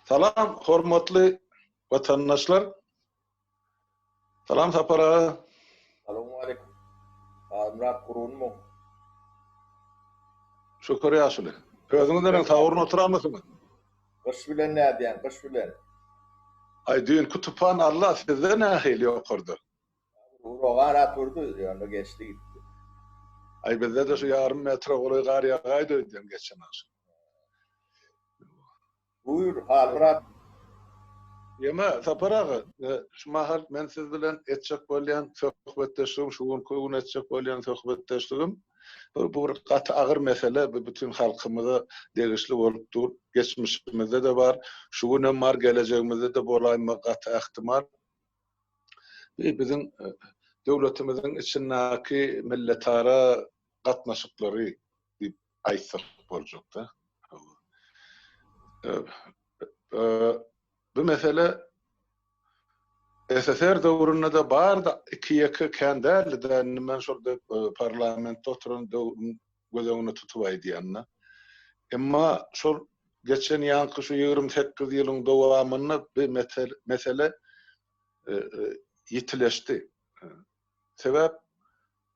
Salam hormatly watandaşlar. Salam Sapar aga. Salowmaleýkim. Halmyrat gurgunmyň? Şükür ýaşuly. Özüňiz neneň sagurun oturamysyňyz? Gyş bilen nädýäň gyş bilen? Aý düýnki tupan Alla sizde nähili ýokarda? Uragan at urdy ýöne geçdi gitdi. Aý bizde-de şu ýarym metre golaý gar ýagaýdy öýdýän geçen agşam. Buýur, Halmyrat. Ýeme, Sapar aga, şu mahal men siz bilen etjek bolýan söhbetdeşligim, şu günki gün etjek bolýan söhbetdeşligim, bu bir gaty agyr mesele, bu bütin halkymyza degişli bolup dur. Geçmişimizde-de bar, şu günem bar, gelejegimizde-de bolaýmagy gaty ähtimal. Bu biziň döwletimiziň içindäki milletara gatnaşyklary diýip aýtsak boljak-da. Bu mesele SSR döwründe-de bardy, iki-ýeke kän däldi-de, indi men şol parlamentde oturan döwrüm göz öňünde tutup aýdýan-da. Emma şol geçen ýaňky şu 28 ýylyň dowamynda bu mesele ýitileşdi. Sebäp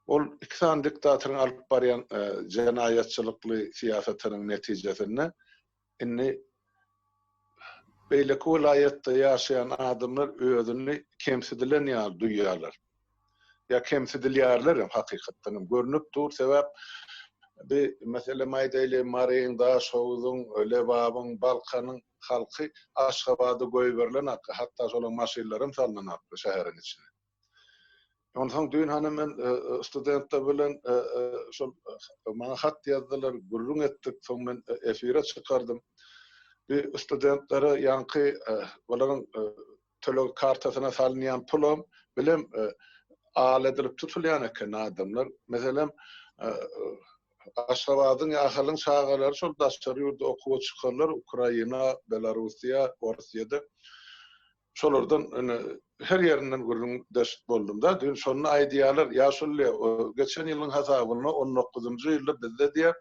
ol iki sany diktatoryň alyp barýan jenaýatçylykly syýasatynyň netijesinde indi beýleki welaýatda ýaşaýan adamlar özüni kemsidilen ýaly duýýarlar. Ýa kemsidilýärler hem hakykatdan hem görnüp dur. Sebäp bi meselem aýdaýly Maryň, Daşhowuzyň, Lebabyň, Balkanyň halky Aşgabada goýberilen hakda, hatda şolaryň maşynlary hem salnan hakda şäheriň içine. Onsoň düýn hany men studentler bilen şol maňa hat ýazdylar, gürrüň etdik, soň men efire çykardym. Bir studentlere ýaňky olaryň töleg kartasyna salynýan pulam bilem al edilip tutulýan eken adamlar. Meselem, Aşgabadyň ýa Ahalyň çagalary şol daşary ýurda okuwa çykarlar, Ukraina, Belarussiýa, Orsýede. Şolardan ine her ýerinden gürrüňdeş boldum-da, düýn şonda aýdýarlar, ýaşuly, geçen ýylyň hasabynda on dokuzynjy ýylda bizde diýýär,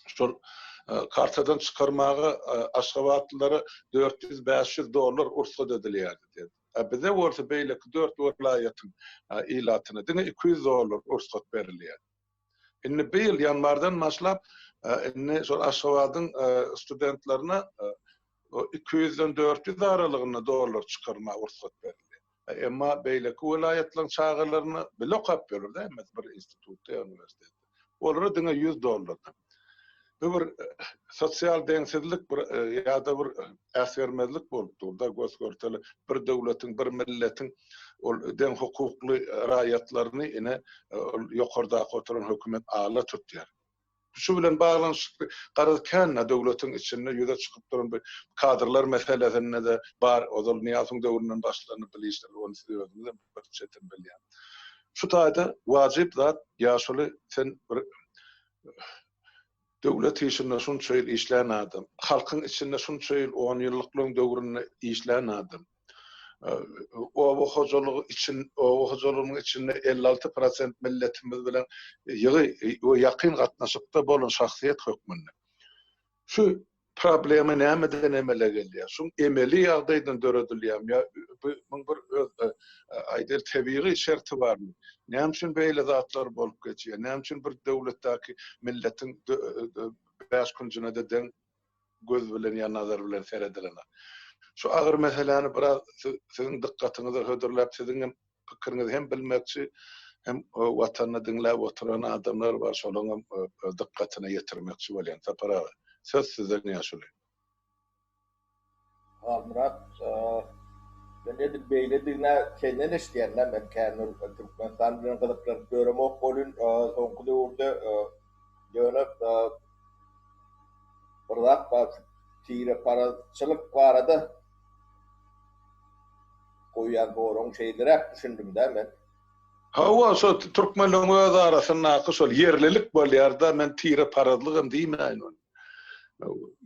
şol kartadan çykarmaga aşgabatlylara 400-500 dollar rugsat edilýärdi diýýär. A bize bolsa beýleki dört welaýatyň ilatyna diňe 200 dollar rugsat berilýär. Indi bu ýyl ýanwardan başlap indi şol Aşgabadyň studentlerine 200-den 400 aralygynda dollar çykarmaga rugsat berildi. Emma beýleki welaýatlaryň çagalaryna bile okap ýörler-de hemmesi bir institutda ýa uniwersitetde. Olara diňe 100 dollardan. Bu bir sosial deňsizlik bir ýa-da bir äsgermezlik bolup dur-da, gös-görteli bir döwletiň, bir milletiň ol deň hukukly raýatlaryny ine ol ýokardaky oturan hökümet ala tutýar. Şu bilen baglanyşykly garaz kän-de döwletiň içinde ýüze çykyp duran bir kadrlar meselesinde-de bar, ozal Nyýazowyň döwründen başlanyp bil işler, ony siz özüňizem bir çetin bilýän. Şu taýda wajyp zat, ýaşuly sen bir Döwlet işinde şunça ýyl işlän adam, halkyň içinde şunça ýyl onýyllyklaryň döwründe işlän adam, oba hojalygy için, oba hojalygynyň içinde 56 prosent milletimiz bilen ýygy we ýakyn gatnaşykda bolan şahsyýet hökmünde. Şu Problema nämeden emele gelýär? Şuň emeli ýagdaýdan döredilýärmi ýa bu bir öz aýdaly tebigy şerti barmy? Näme üçin beýle zatlar bolup geçýär? Näme üçin bir döwletdäki milletiň bäş künjüne-de deň göz bilen ýa nazar bilen seredilenok? Şu agyr meseläni biraz siziň dykgatyňyza hödürläp, siziň hem pikiriňizi hem bilmekçi, hem Watanyny diňläp oturan adamlar bar, şolaryň hem dykgatyna ýetirmekçi bolýan. Sapar aga, söz sizden ýaşuly. Halmyrat, men edil beýledigine senden eşidýän-dä, men kän bir Türkmenistan bilen gyzyklanyp ýöremok welin, soňky döwürde ýöne bir zat bar, tireparazçylyk barada Goýýan soragyň şeýleräk düşündim-dä men. Hawa, şo türkmenleriň öz arasyndaky şol ýerlilik bolýar-da, men tireparazlygam diýmäýin ony.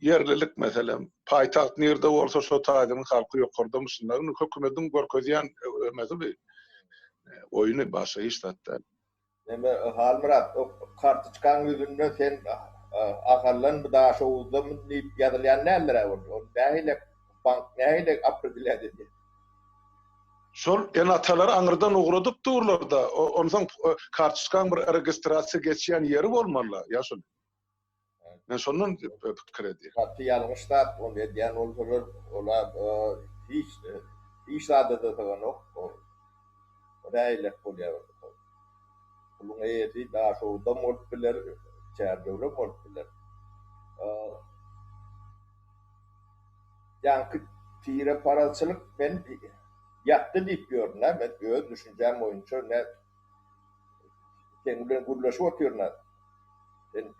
Ýerlilik meselem, paýtagt nirde bolsa şo taýdynyň halky ýokardamyşyn. Indi hökümediň görkezýän emesi bi. Oýny, başga hiç zat däl. Neme Halmyrat, o kartoçkaň ýüzünde sen Ahaldanmy, Daşoguzdanmy diýip ýazylýan däldir-ä ol. Ol nähili? Bank nähili opredelýat edýär? Şol ene-atalar aňyrdan ugradyp durlar-da, onsoň kartoçkaň bir registrasiýa geçýän ýeri bolmaly-la, ýaşuly. Men şondan pikir edýän. Gaty ýalňyş zat ony edýän bolsalar ola hiç hiç zada-da syganok o nähilek bolýar puluň eýesi Daşoguzam bolup biler Çärjewlem bolup biler. Ýaňky tireparazçylyk men ýatdy diýip ýörün-ä men öz düşünjäm boýunça ne seň bilen gürleşip otyryn-a. Sen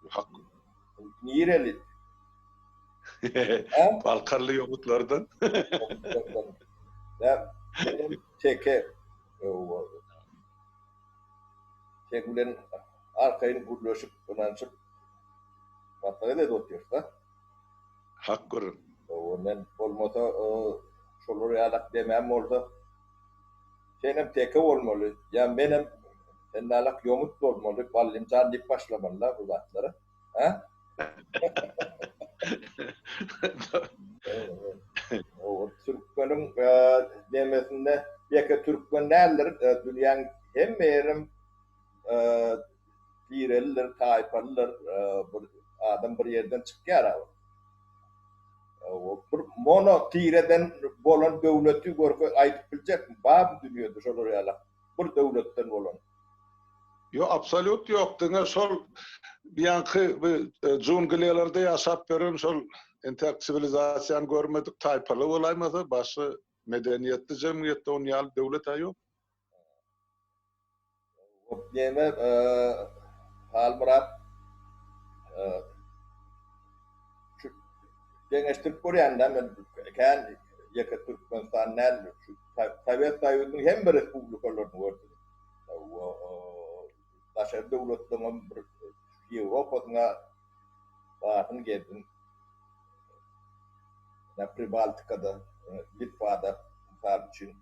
Hak. Nireli? Balkanly ýomutlardan. Ýomutlardan. Nä, menem teke. Seň bilen arkaýyn gürleşip, ynanyşyp maslahat edip otyrys-da. Hak gürrüň. Hawa, men bolmasa şolar ýalak demem bolsa, Senem teke bolmaly, ýa menem sendalak ýomut bolmaly, Ballymjan diýip başlamaly-la bu zatlara. Hä? O türkmeniň nemesinde ýeke türkmen däldir, dünýäň hemme ýerem tirelidir, taýpalydyr, bir adam bir ýerden çykýar-a. Bir mono tireden bolan döwleti görke aýdyp biljekmi? Barmy dünýede şolar ýaly bir döwletden bolan? Ýok, absolýut ýok. Diňe şol ýaňky bu jungliýalarda ýaşap ýören şol entäk siwilizasiýany görmedik taýpalar bolaýmasa, başga medeniýetli jemgyýetde on ýaly döwlet-ä ýok. Neme Halmyrat şu deňeşdirip görýän-dä men kän ýeke Türkmenistan däl şu Sowet Soýuzynyň hemme respublikalaryny gördüm. Daşary döwletleriňem bir Ýewropasyna baryny gezdim. Pribaltikada, Litwada mysal üçin.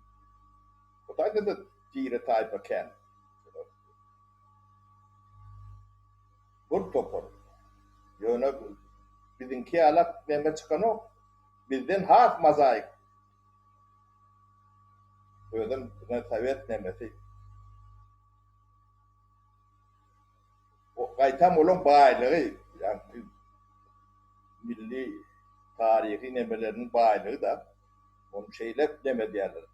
Bu taýda-da tire taýpa kän. Bir topar. Ýöne biziňki ýalak neme çykanok. Bizden has mozaik. Özem sowet nemesi. Gaýtam olaň baýlygy, ýagny milli taryhy nemeleriniň baýlygy-da. Ony şeýle neme diýerler.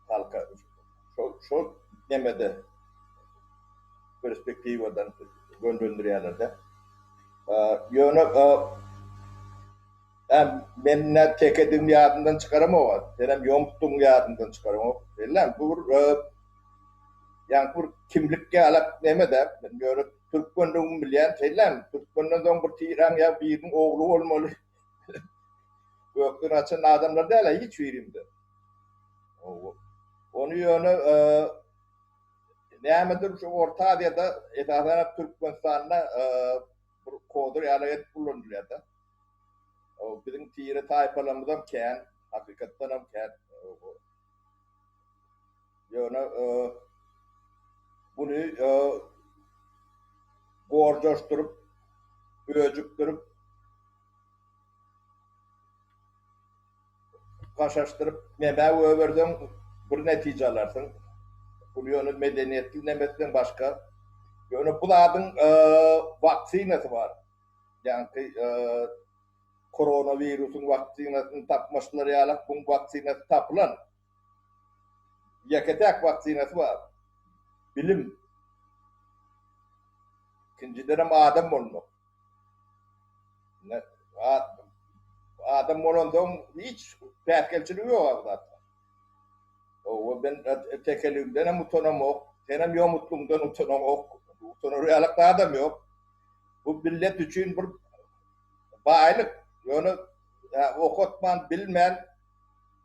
Halka şol şol nemede perspektiwadan gönlendirýärler-de. Ýöne men nä tekedigimi ýadymdan çykaramok-a. Senem ýomutdygyňy ýadyňdan çykaraňok. Belläm, bu bir ýaňky bir kimlik ýalak neme-dä. Men ýöne türkmenligimi bilýän. Şeýlemi? Türkmenden soň bir tiräň ýa biriniň ogly bolmaly. Gökden gaçan adamlar däl-ä hiç birimiz. Ony ýöne nämedir şu Orta Aziýada, esasanam Türkmenistanda bir kodyr ýaly edip ulanylýar-da. Biziň tire taýpalarymyzam kän, hakykatdanam kän. Ýöne muny gorjaşdyryp, öjükdirip, gaşaşdyryp nämä goýberseň bir netije alarsyň. Bul ýöne medeniýetli neme etseň başga. Ýöne bu zadyň waksinasy bar. Ýaňky koronawirusyň waksinasyny tapmaşlar ýalak buň waksinasy tapylan. Ýeke-täk waksinasy bar. Bilim. Ikinjidenem adam bolmak. Adam bolansoň hiç päsgelçiligi ýok bu zatda. Owa men tekeligimden hem utanamok, senem ýomutlygyňdan utanaňok. Utanar ýalyk zadam ýok. Bu millet üçin bir baýlyk. Ýöne okatman, bilmän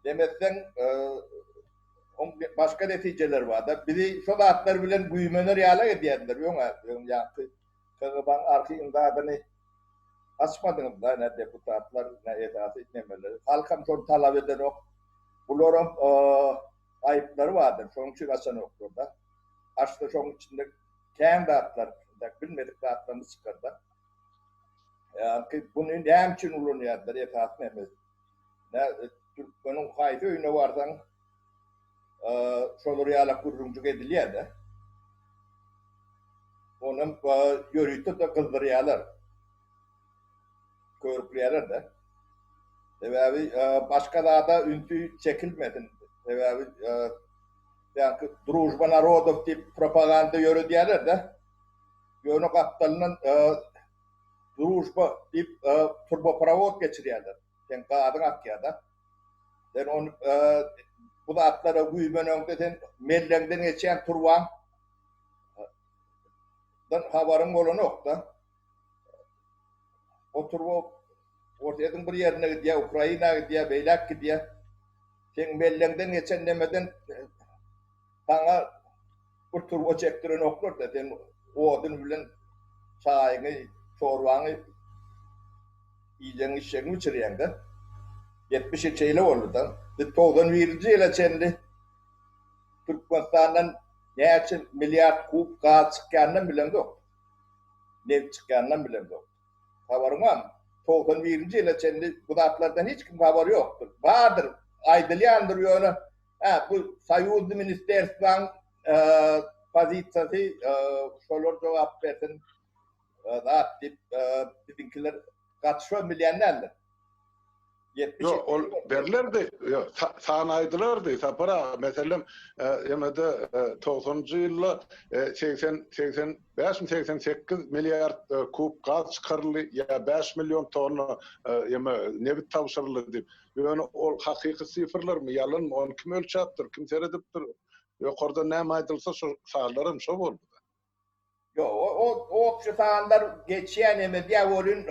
demetseň, oň başga netijeleri bar-da. Bizi şo zatlar bilen güýmener ýaly edýärler öň-ä, öň ýaňky KGB-nyň arhiwini zadyny açmadyňyz-da, ne deputatlar, ne esasy nemeler. Halkam şony talap edenok. Bularam aýyplary bardyr, şonuň üçin açanoklar-da. Açsa şonuň içinde kän zatlar, bilmedik zatlarymyz çykar-da. Ýa-ki buny näme üçin ulanýarlar esasy näme? Nä türkmeniň haýsy öýüne barsaň şolar ýalak gürrüňjik edilýär-de. Onam ýörite-de gyzdyrýarlar. Körükleýärler-de. Sebäbi başga zada ünsi çekilmesin. Sebäbi ýaňky družba narodow diýip propaganda ýöredýärler-de. Ýöne gapdalyndan družba diýip turboprowod geçirýärler. Seň gazyň akýar-da. Sen ony bu zatlara güýmeneňde sen melleňden geçýän turbaň dan habaryň bolanok-da. O turba Orsýetiň bir ýerine gidýär, Ukraina gidýär, beýläk gidýär. Seň melleňden geçen nemeden saňa bir turba çekdirenoklar-da, sen odun bilen çaýyňy, çorbaňy iýjegiňi, içjegiňi bişirýäň-de. 70 ýyl şeýle boldy-da. Biz 91-nji ýyla çenli Türkmenistandan näçe milliard kub gaz çykýanynam bilemzok. Nebit çykýanynam bilemzok. Habaryň barmy? 91-nji ýyla çenli bu zatlardan hiç kim habary ýokdur. Bardyr, aýdylýandyr ýöne, hä, bu soýuzny ministerstwaň pozisiýasy, şolar jogap bersin zat diýip, biziňkiler gatyşybam bilýän däldir. Ýok, ol berlerdi, ýok, san aýdylardy, Sapar aga, meselem, ýene-de togsanynjy ýylda 80, 85 mi, 88 milliard kub gaz çykaryldy, ýa 5 million tonna ýeme nebit tabşyryldy diýip. Ýöne ol hakyky sifrlermi, ýalanmy, ony kim ölçäpdir, kim seredipdir? Ýokardan näme aýdylsa, şo sanlaram şo boldy. Ýok, o obşi sanlar geçýän emedýä welin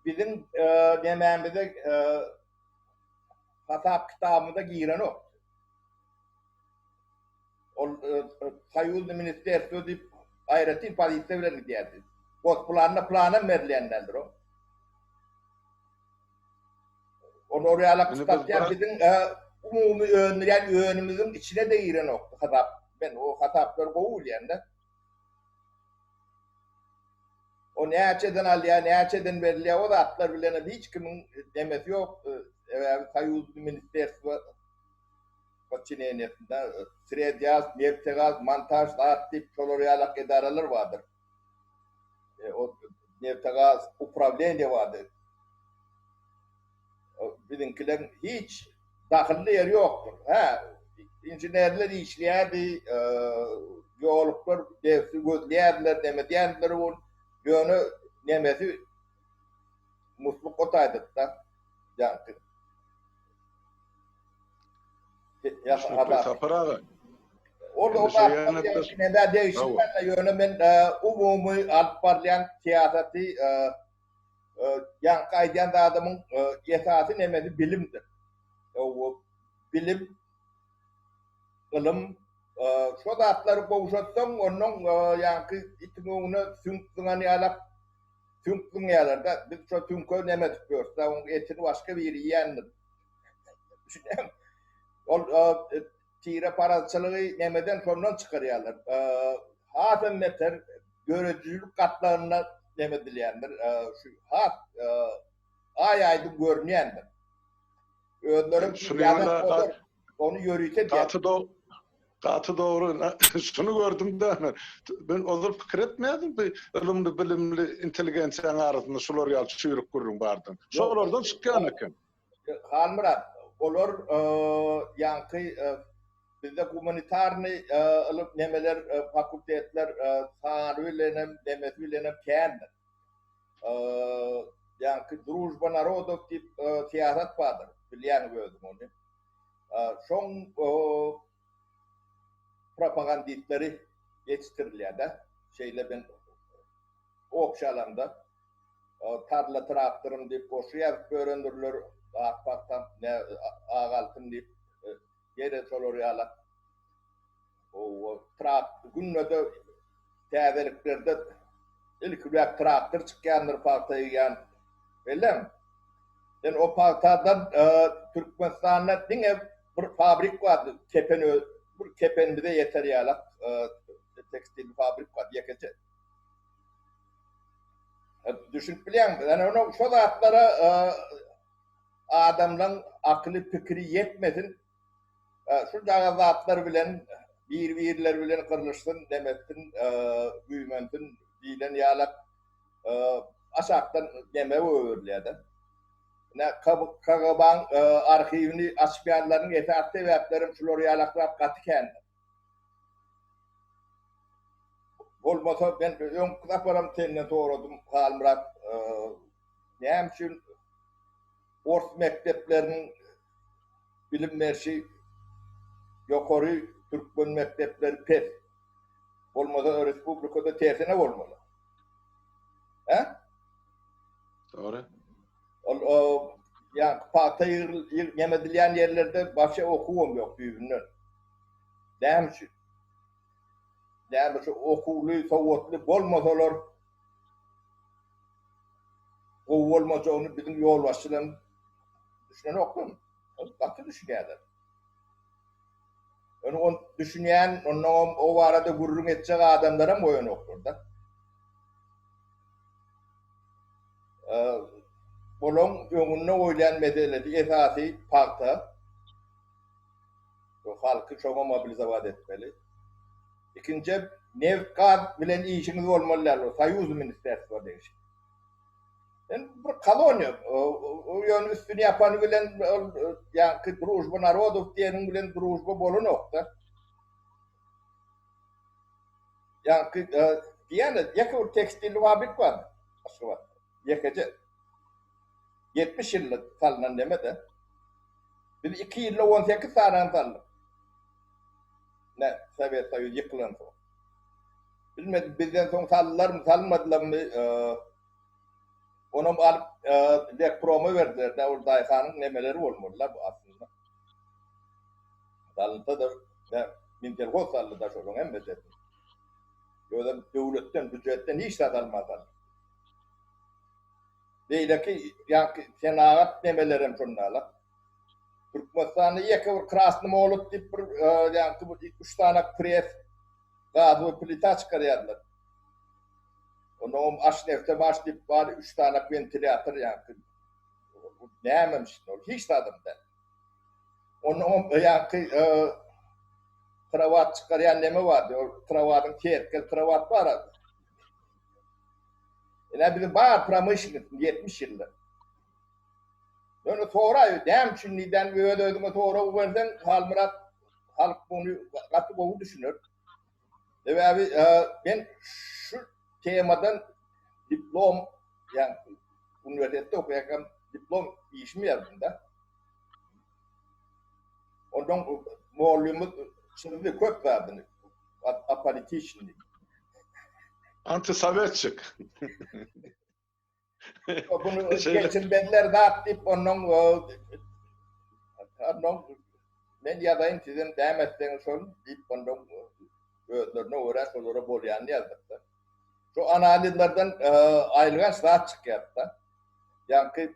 biziň nemämize hasap kitabymyza girenok. Ol soýuzny ministerstwo diýip aýratyn pozisiýa bilen gidýärdi. Gosplanda planam berilýän däldir o. Olar ýalak statýa biziň umumy öndürýän önümiziň içine-de girenokdy hasap. Men o hasaplary gowy bilýän-de. O näçeden alýar, näçeden berilýär, o zatlar bilen hiç kimiň nemesi ýok. Sebäbi soýuzny ministerstwo podçineniýesinde sredýaz, neftegaz, montaž zat diýip şolar ýalak edaralar bardyr. O neftegaz uprawleniýe bardy. Biziňkileň hiç dahylly ýeri ýokdur. Hä, inženerler işleýärdi, ýoluklar degsi gözleýärdiler, neme diýendiler ol. Ýöne nemesi musluk o taýda-da. Ýaňky. Sapar aga. Ol o zatlar degişli ýöne men umumy alyp barylýan syýasaty ýaňky aýdýan zadymyň esasy nemesi bilimdir. Bilim, ylym, şo zatlary gowşatsaň, onnoň ýaňky itiň öňüne süňk zyňan ýalak süňk zyňýarlar-da. Biz şo süňke neme edip ýörüs-dä, oň etini başga biri iýendir. Düşünýäňmi? Ol tire parazçylygy nemeden şondan çykarýarlar. Hasam beter döredijilik gatlagynda neme edilýändir. Şu has aý-aýdyň görünýändir. Özleri ýazan bolar, ony ýörite Gaty dogry. Gaty dogry. Şuny gördüm-de men. Men ozal pikir etmeýärdim bu ylymly, bilimli intelligensiýanyň arasynda şular ýaly çüýrük gürrüň bardygyny. Şolardan çykýan eken. Halmyrat, olar ýaňky bizde gumanitarnyý ylym nemeler fakultetler sany bilenem nemesi bilenem kändir. Ýaňky družba narodow diýip syýasat bardyr, bilýäňiz özüň ony. Şoň propagandistleri ýetişdirilýär-de, şeýle men obşi alamda. Tarla traktorym diýip goşgy ýazyp ýörendirler, ak pagtam, ne ak altyn diýip, ýene şolar ýalak. Owa, trak günde-de täzeliklerde ilki bilen traktor çykýandyr pagta ýygýan. Belläň. Sen o pagtadan Türkmenistanda diňe bir fabrik bardy, kepen bir kepen bize ýeter ýalak tekstil fabrik bardy, ýekeje. Düşünip bilýäňmi? Ýani onuň şo zatlara adamlaň akyly pikiri ýetmesin. Şu jaga zatlar bilen bir-birleri bilen gyrlyşsyn, nemetsin, güýmensin diýlen ýalak aşakdan neme goýberilýär-de. Ine KGB-nyň arhiwini açmaýanlaryň esasy sebäplerem şular ýalak zat gaty kändir. Bolmasa men öňki saparam senden soradym Halmyrat näme üçin ors mekdepleriniň bilim berşi ýokary türkmen mekdepleri pes. Bolmasa respublikada tersine bolmaly. Hä? Dogry. Ol ýa pagta ýygyl neme edilýän ýerlerde başga okuwam ýok düýbünden. Näme üçin? Näme şu okuwly, sowatly bolmasalar gowy bolmajagyny biziň ýolbaşçylarymyz düşünenokmy? Gaty düşünýärler. Ýöne ony düşünýän, onnoňam o barada gürrüň etjek adamlaram goýanoklar-da. Olaň öňünde goýlan meselesi esasy pagta. Bu halky şoňa mobilizowat etmeli. Ikinji neft gaz bilen işiňiz bolmaly däl, o soýuz ministerstwa degişli. Sen bir koloniýa, o ýöne üstüni ýapany bilen ol ýaňky družba narodow diýeniň bilen družba bolanok-da. Ýaňky diýýän-de ýeke bir tekstilli fabrik bar Aşgabatda. Ýekeje. 70 ýylda salnan neme-de. Biz 2 ýylda 18 sanyny saldyk. Ne, Sowet Soýuzy ýykylansoň. Bilmedim, bizden soň saldylarmy, salmadylarmy, onam alyp Lekproma berdiler-de, ol daýhanyň nemeleri bolmaly-da bu aslynda. Salynsa-da, Mintelhoz saldy-da şolaryň hemmesini. Özem döwletden, býujetden hiç zat alman saldy. Beýleki ýaňky senagat nemelerem şonda-la. Türkmenistanda ýeke bir Krasny Molot diýip bir ýaňky bir üç sany pres gazowy plita çykarýarlar. Onnoňam Aşneftebaş diýip bar üç sany wentilýator ýaňky. Nämemiş ol hiç zadam däl. Onnoňam ýaňky krowat çykarýan neme bardy ol krowadyň terkel krowat bar. Ine biziň bar promyşlennost 70 ýylda. Ýöne soraý, näme üçin diýden öz-özüňe sorag berseň, Halmyrat halk muny gaty gowy düşüner. Sebäbi men şu temadan diplom, ýagny uniwersitetde okaýarkam diplom işimi ýazdym-da. Ondan mugallymymyz çyzdy köp zadyny. Apolitiçnyý. Antisowetçik. Bunu geçirmediler zat diýip ondan ondan men ýazaýyn sizem däm etseňiz şol diýip ondan özlerine görä şolara bolýanyny ýazdykda. Şu analizlerden aýylganç zat çykýar-da. Ýaňky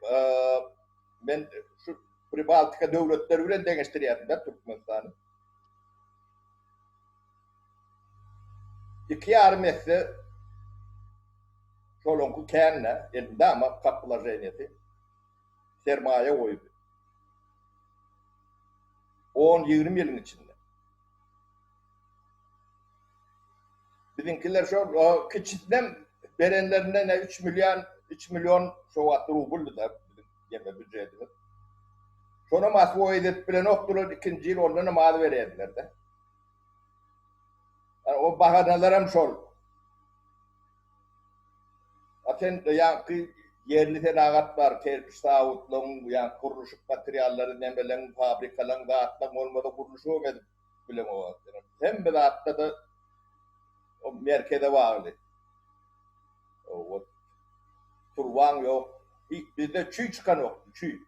men şu Pribaltika döwletleri bilen deňeşdirýärdim-de Türkmenistany. 2,5 esse şolaňky kän-dä, elmydama kap wloženiýesi, sermaýa goýumy. On-ýigrimi ýylyň içinde. Biziňkiler şol kiçisinem berenlerinde ne 3 million, 3 million şo wagt rubldy-da biziň ýeme býujetimiz. Şonam oswoýit edip bilenokdylar, ikinji ýyl ondanam az berýärdiler-de. O bahanalaram şol. A sen ýaňky ýerli senagat bar, kerpiç zawodlaryň, ýaňky gurluşyk materiallary nemeleň, fabrikalaryň, zatlaryň bolmasa gurluşygam edip bileňok. Hemme zatda-da o merkeze bagly. O turbaň ýok. Bizde çüý çykanokdy, çüý.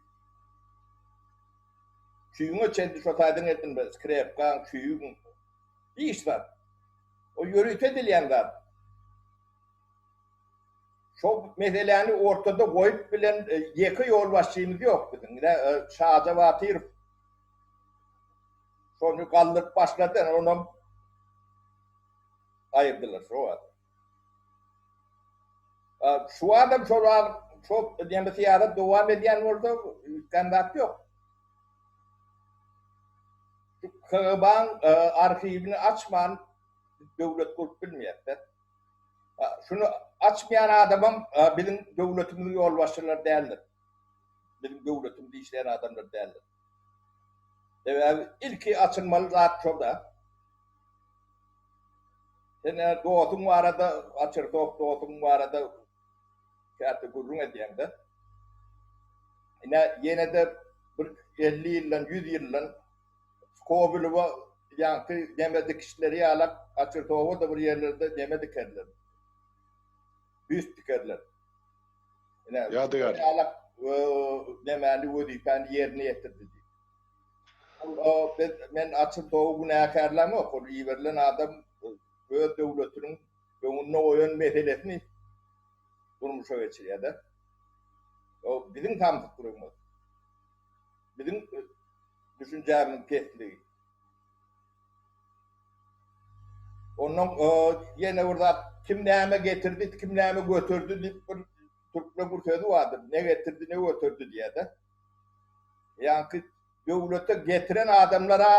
Çüýüňe çenli şo taýdan edinme, skrepkaň, çüýüň, hiç zat. O ýörite edilýän zat. Şo meseläni ortada goýup bilen ýeke ýolbaşçymyz ýok biziň. Ine, Şaja Batyrow şony galdyryp başlady, onam aýyrdylar şo wagt. Şu adam şol şo diýen syýasat dowam edýän bolsa, üýtgän zat ýok. Şu KGB-nyň arhiwini açman döwlet gurup bilmeýär. Şuny açmaýan adamam biziň döwletimiziň ýolbaşçylary däldir. Biziň döwletimizde işleýän adamlar däldir. Sebäbi ilki açylmaly zat şo-da. Sen dostuň barada açyrsok, dostuň barada käte gürrüň edýäň-de. Ine, ýene-de bir 50 ýyldan, 100 ýyldan Skobelewa ýaňky neme dikişleri ýalak Açyrsowa-da bir ýerlerde neme dikerler. Büst dikerler. Ine, Ýadygär. Ýalak nemäni wezipäni ýerine ýetirdi diýip. Ol biz men Açyrsowy günäkärlämok, ol iberilen adam öz döwletiniň öňünde goýan meselesini durmuşa geçirýär-de. O biziň samsyklygymyz. Biziň düşünjämiziň pesligi. Ondan ýene bir zat, kim näme getirdi, kim näme göterdi diýip bir türkmen bir sözi bardyr. Ne getirdi, ne göterdi diýýär-de. Ýaňky döwlete getiren adamlara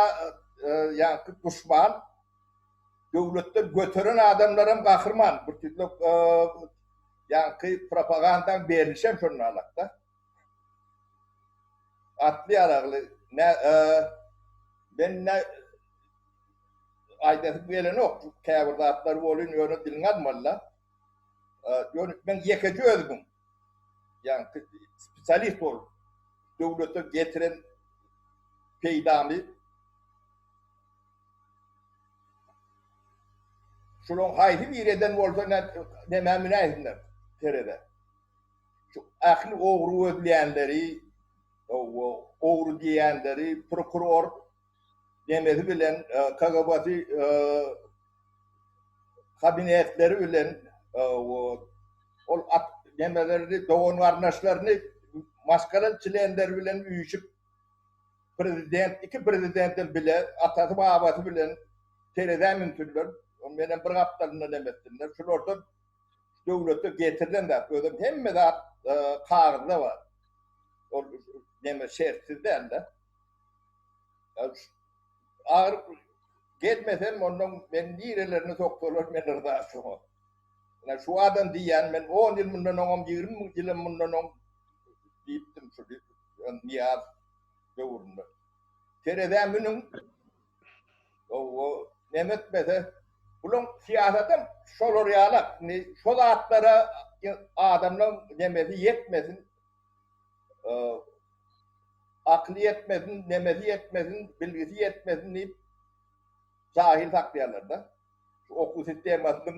ýaňky duşman, döwletden göteren adamlaram gahryman. Bir tüýsli ýaňky propagandaň berlişem şonda alakda. Atly ýaragly nä men nä aýdasym gelenok käbir zatlar bolyn ýöne diliňe almalyda. Ýöne men ýekeje özümiň ýaňky spesialist bolup döwlete getiren peýdamy şularyň haýsy biri eden bolsa nämä münäýsinler terezä. Şu ähli ogry gözleýänleri, ogry diýýänleri prokuror nemesi bilen KGB-si kabinetleri bilen ol nemelerini dogan-garyndaşlaryny maşgala çlenleri bilen üýşüp prezident iki prezidentem bile atasy babasy bilen terezä münsünler. Menem bir gapdalynda neme etsinler. Şulardan döwletde getirilen zat, özem hemme zat kagyzda bar. Ol neme şertsiz däl-de. Agyr gelmesem ondan men nirelerini soksalar men yrza şoňa. Ine şu adam diýýän men 10 ýyl mundan oňam 20 ýyl mundan oň diýipdim şu Nyýaz döwründe. Terezä münüň Owo, neme etmese, bulaň syýasatam şolar ýalak. Indi şo zatlara adamlaň nemesi ýetmesin, akyly ýetmesin, nemesi ýetmesin, bilgisi ýetmesin diýip jahil saklaýarlar-da. Şu okuw sistemasynyň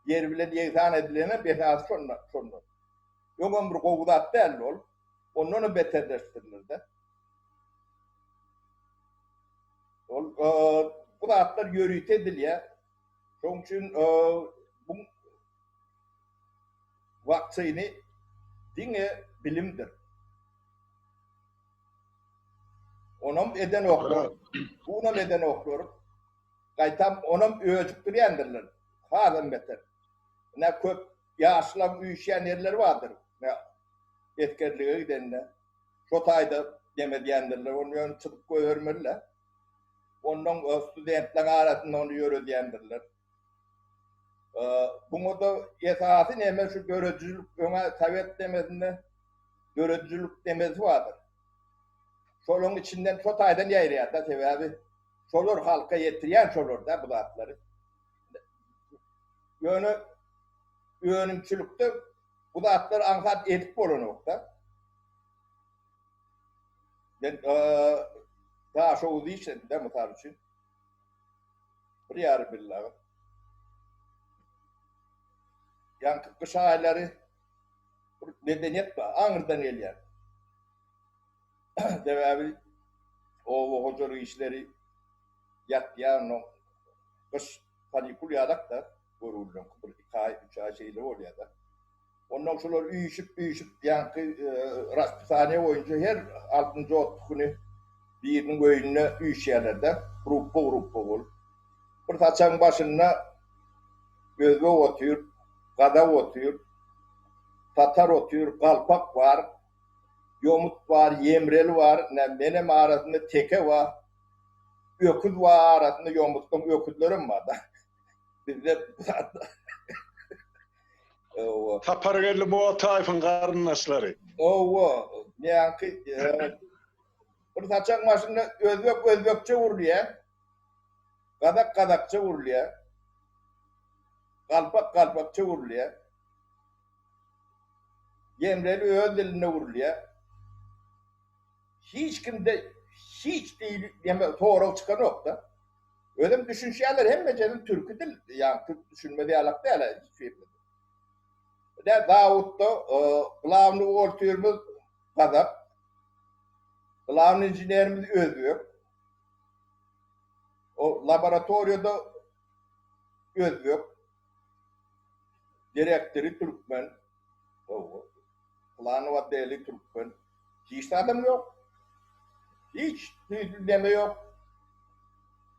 ýer bilen ýegsan edilenem esasy şonda, şonda. Öňem bir gowy zat däldi ol. Ondanam beterleşdiriler-de. Ol bu zatlar ýörite edilýär. Şonuň üçin bu waksini diňe bilimdir. Onam edenoklar, bunam edenoklar. Gaýtam onam öjükdirýändirler. Hasam beter. Ine köp ýaşlaryň üýşýän ýerleri bardyr. Esgerlige gidende Şo taýda dem edýändirler, ony ýöne çyzyp goýbermeli-dä. Onnoň studentleriň arasynda ony ýöredýändirler. Buňa-da esasy neme şu döredijilik, öňa sowet nemesinde döredijilik nemesi bardyr. Şolaryň içinden şo taýdan ýaýraýar-da, sebäbi şolar halka ýetirýän şolar-da bu zatlary. Ýöne önümçilikde Bu zatlar aňsat edip bolanok-da. Men Daşoguzda işledim-de, mysal üçin. Bir ýarym ýyl dagy. Ýaňky gyş aýlary bir medeniýet bar, aňyrdan gelýän. Sebäbi oba hojalyk işleri ýatýar, onnoň gyş kanikul ýalak-da, görgüliňki bir iki aý, üç aý şeýle bolýar-da. Onnoň şular üýşüp-üýşüp ýaňky raspisaniýe boýunça her altynjy otly güni biriniň öýünde üýşýärler-de, grupba-grupba bolup. Bir saçagyň başynda özbek otyr, Gazak otyr, tatar otyr, galpak bar, ýomut bar, ýemreli bar, ine, menem arasynda teke bar, öküz bar arasynda ýomutlaryň öküzlerem bar-da. Bizde bu zatlar. Owa. Sapargeldi Motaýewiň garyndaşlary. Owa, ýaňky bir saçagyň başynda özbek özbekçe gürleýär, gazak gazakça gürleýär, galpak galpakça gürleýär. Ýemreli öz dilinde gürleýär. Hiç kimde hiç dili ýeme sorag çykanok-da. Özem düşünişýärler hemmejesi türki dil, ýagny türk düşünmez ýalak däl hiç birimiz. Ine zawodda glawnyý buhgalterimiz gazak, glawnyý inženerimiz özbek. O laboratoriýada özbek, direktory türkmen. Planowa deli türkmen. Hiç zadam ýok. Hiç neme ýok.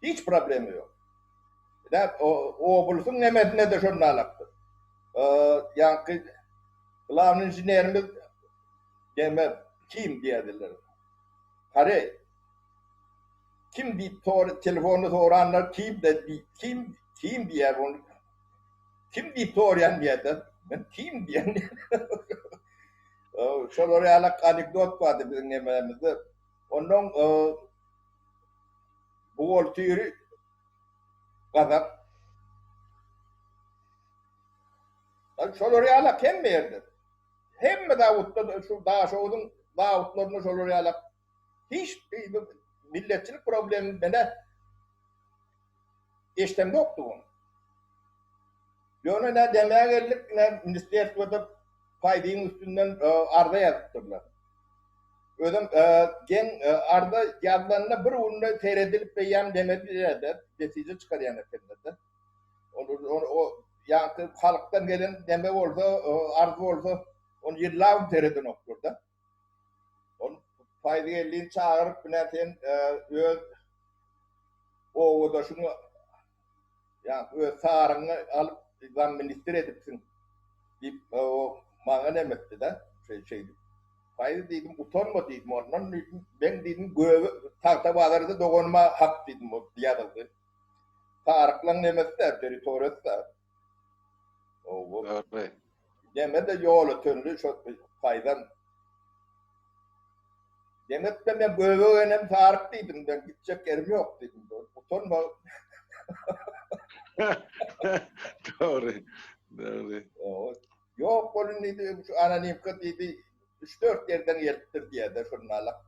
Hiç problema ýok. Ine obulsyň nemesinde de şonda alakdyr. Ýaňky glawnyý inženerimiz neme kim diýerdiler. Koreý. Kim diýip sor telefonda soranlar kim de kim kim diýer ony. Kim diýip soraýan diýerler. Men kim diýen. Şolar ýaly anekdot bardy biziň nememizde. Ondan buhgalteri gazak. Şolar ýaly hemme ýerde. Hemme zawodda şu Daşoguzyň zawodlarynda şolar ýaly hiç milletçilik problemi mene eşdem ýokdy ony. Ýöne nä demä geldik, nä ministerstwoda Paýzyň üstünden arza ýazypdyrlar. Özem geň arza ýazylanda bir günde seredilip eýýäm neme diýýärler, netije çykarýan ekenler-de. Ol o ýaňky halkdan gelen neme bolsa, arz bolsa, ony ýyllabam seredenoklar-da. Ol Paýzy Geldini çagyryp, ine sen öz obadaşyňy Ýa öz saryňy alyp zamministr edipsiň diýip, o maňa neme etdi-de, şeý şeýdip. Haýyr diýdim, utanma diýdim, ondan diýdim, meň diýdim, göbe Tagtabazarda doganyma hak diýdim, o ýazyldy. Saryklaň nemesi-dä, territoriýasy-da. Owo. Neme-de ýol ötenli şo Faýzam. Demek-de men göbek enem saryk diýdim, men gitjek ýerim ýok diýdim. Utanma. Dogry. Dogry. Ýok bolun diýdi, şu anonimka diýdi, 3-4 ýerden gelipdir diýýär-de şonda.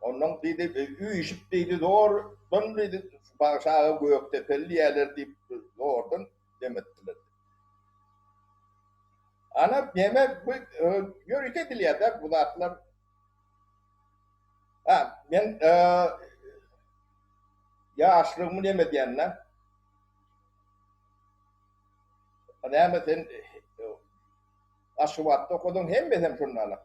Ondan diýdi, üýşüp diýdi, zordan diýdi, Bagşy aga Gökdepeli diýýärler diýip, zordan dem etdiler. Ana neme bu ýörite edilýär-de bu zatlar. Ha, men ýaşlygymy neme diýende? Näme sen Aşgabatda okadyň hemmesem şonda alak.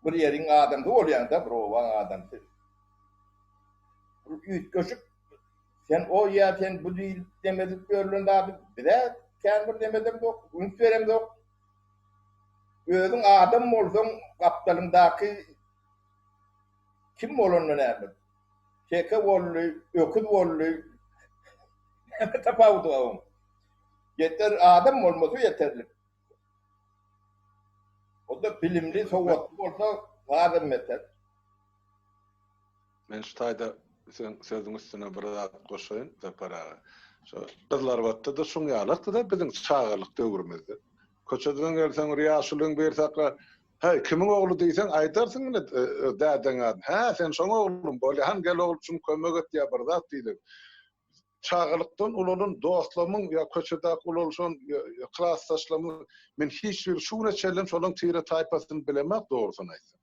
Bir ýeriň adamsy bolýaň-da, bir obaň adamsy. Bir üýtgeşik Sen o ýa sen bu diýlip demedip ýörlen zady bizä kän bir demedemzok, üns beremzok. Özüň adam bolsaň gapdalyňdaky kim bolanda näme? Teke boldy, öküz boldy. Näme tapawudy bar oň? Ýeter adam bolmasy ýeterlik. O-da bilimli, sowatly bolsa hasam beter. Men şu taýda seň sözüň üstüne bir zat goşaýyn, Sapar aga. Şo Gyzlarbatda-da şuň ýalakdy-da biziň çagalyk döwrümizde. Köçeden gelseň bir ýaşulyň biri saklar, Häý, kimiň ogly diýseň, aýdarsyň ine dädeň adyny. Hä, sen şoň oglumy? Bolýa, hany gel ogul, şuny kömek et ýa bir zat diýdik. Çagalykdan ulalan dostlarymyň ýa köçedäki ulalyşan klasdaşlarymyň men hiç biri şu güne çenlem şolaryň tire-taýpasyny bilemok dogrusyny aýtsam.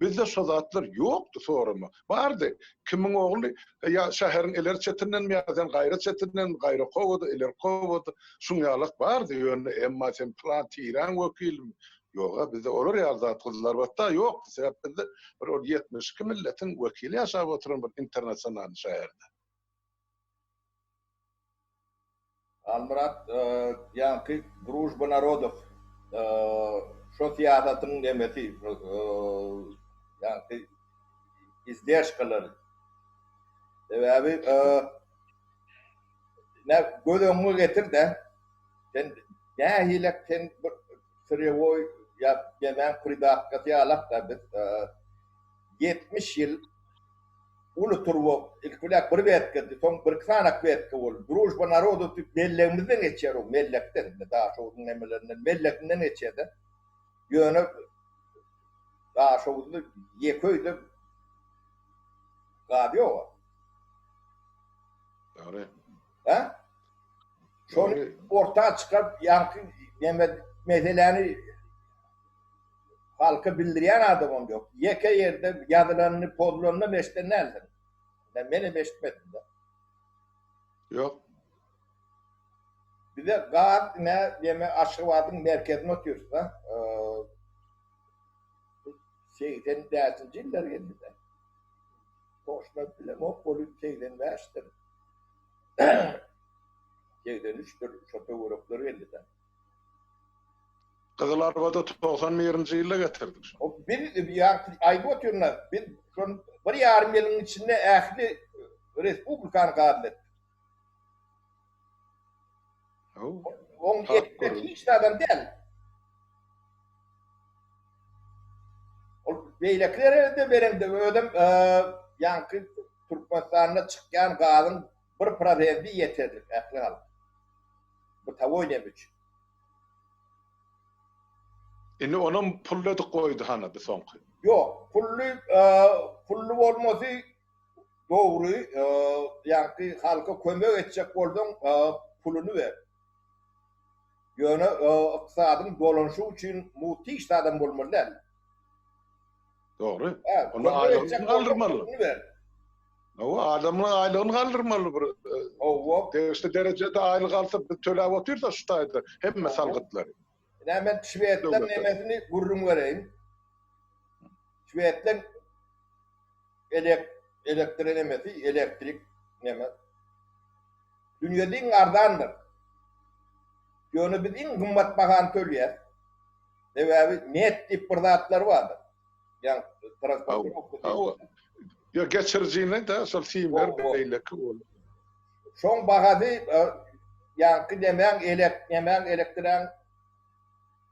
Bizde şo zatlar ýokdy sorama. Bardy. Kimiň ogly ýa şäheriň ileri çetindenmi ýa sen gaýra çetindenmi, gaýraky obada, ilerki obada şuň ýalak bardy. Ýöne emma sen pylan tiräň wekilimi? Ýog-a bizde olar ýaly zat Gyzylarbatda ýokdy. Sebäp bizde bir ol 72 milletiň wekili ýaşap oturan bir internasionalnyý şäherde. Halmyrat ýaňky Družba narodow şo syýasatyň nemesi ýaňky izderşkalary. Sebäbi nä göz öňüňe getir-de sen nähilek sen bir syrýewoý ýa nemäň pridatkasy ýalak-da biz 70 ýyl Uly turba ilki bilen bir wetkedi, soň birki sanak wetka boldy. Družba narodow diýip mellegimizden geçýär o mellekden, indi Daşoguzyň nemelerinden, melleginden geçýär-de. Ýöne Daşoguzda ýeke öýde gaz ýok-a. Dogry. Hä? Şony orta çykaryp, ýaňky neme meseläni Halka bildirýän adamam ýok. Ýeke ýerde ýazylanyny, pozulanyny eşden dälsiň. Menem eşitmedim-de. Ýok. Bize gaz ine neme Aşgabadyň merkezinde otyrys-da. 85-nji ýyllar geldi-de. Toşna bilemok, bolup 85-dir. 83-dir, şo töwerekler geldi-de. Gyzylarbada 91-nji ýylda getirdik şony. O biz ýaňky aýdyp otyryn-a, biz şony bir ýarym ýylyň içinde ähli respublikany gazly etdik. Oň etmek hiç zadam däl. Ol beýlekilere-de bereňde özem ýaňky Türkmenistanda çykýan gazyň bir prosenti ýeterlik ähli halka. Bytawoý neme üçin. Indi onam pully edip goýdy hany bu soňky. Ýok, pully pully bolmasy dogry, ýaňky halka kömek etjek bolsaň puluny ber. Ýöne ykdysadyň dolanyşygy üçin mugt hiç zadam bolmaly däl. Dogry. Onda aýlygyny galdyrmaly. Hawa, adamlaryň aýlygyny galdyrmaly bir. Hawa. Degişli derejede aýlyk alsa biz töläp otyrys şu taýda hemme salgytlary. Ine men şwedleň nemesini gürrüň bereýin. Şwedleň elek elektrik nemesi, elektrik neme. Dünýede iň arzandyr. Ýöne biz iň gymmat bahany töleýäs. Sebäbi net diýip bir zatlar bardyr. Ýa transportirowka. Ýa geçirijini de şol simler beýleki ol. Şoň bahasy ýaňky nemäň elek nemäň elektriň